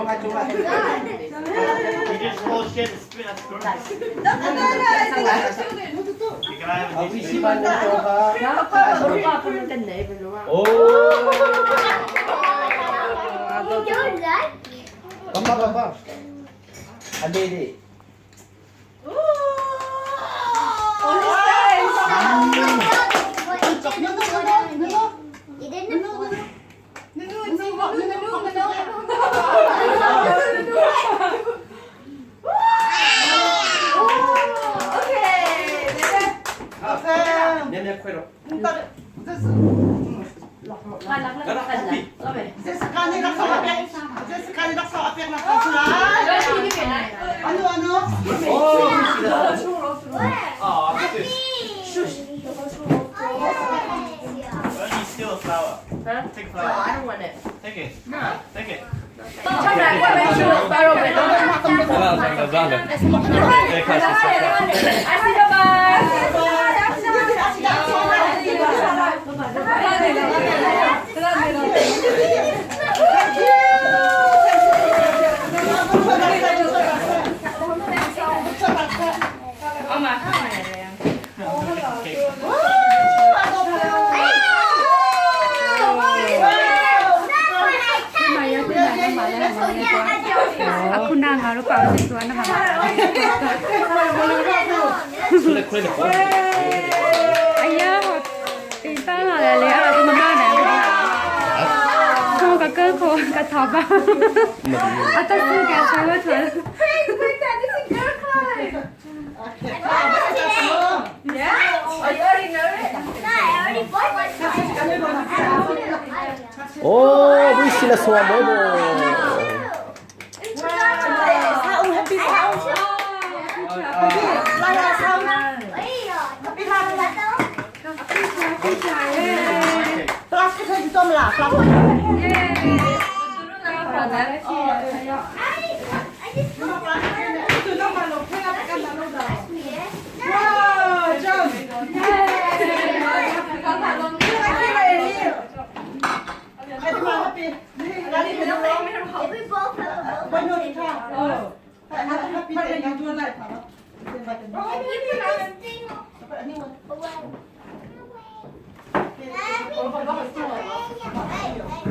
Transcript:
You just hold shit and spin at the You can have a You don't like? Papa, papa. Ade, You didn't. Bernie, steal a flower. Take a flower. I don't want it. Take it. Take it. အခုနငါတို့ပါလို့သွားနေမှာအယားဟိုတင်ပန်းလာတယ်လေအဲ့ဒါဒီမမနဲ့ခေါကကခေါကထောပါအတဆူကဆောလို့ထွန်း Oh, we see the swan bobo. Away.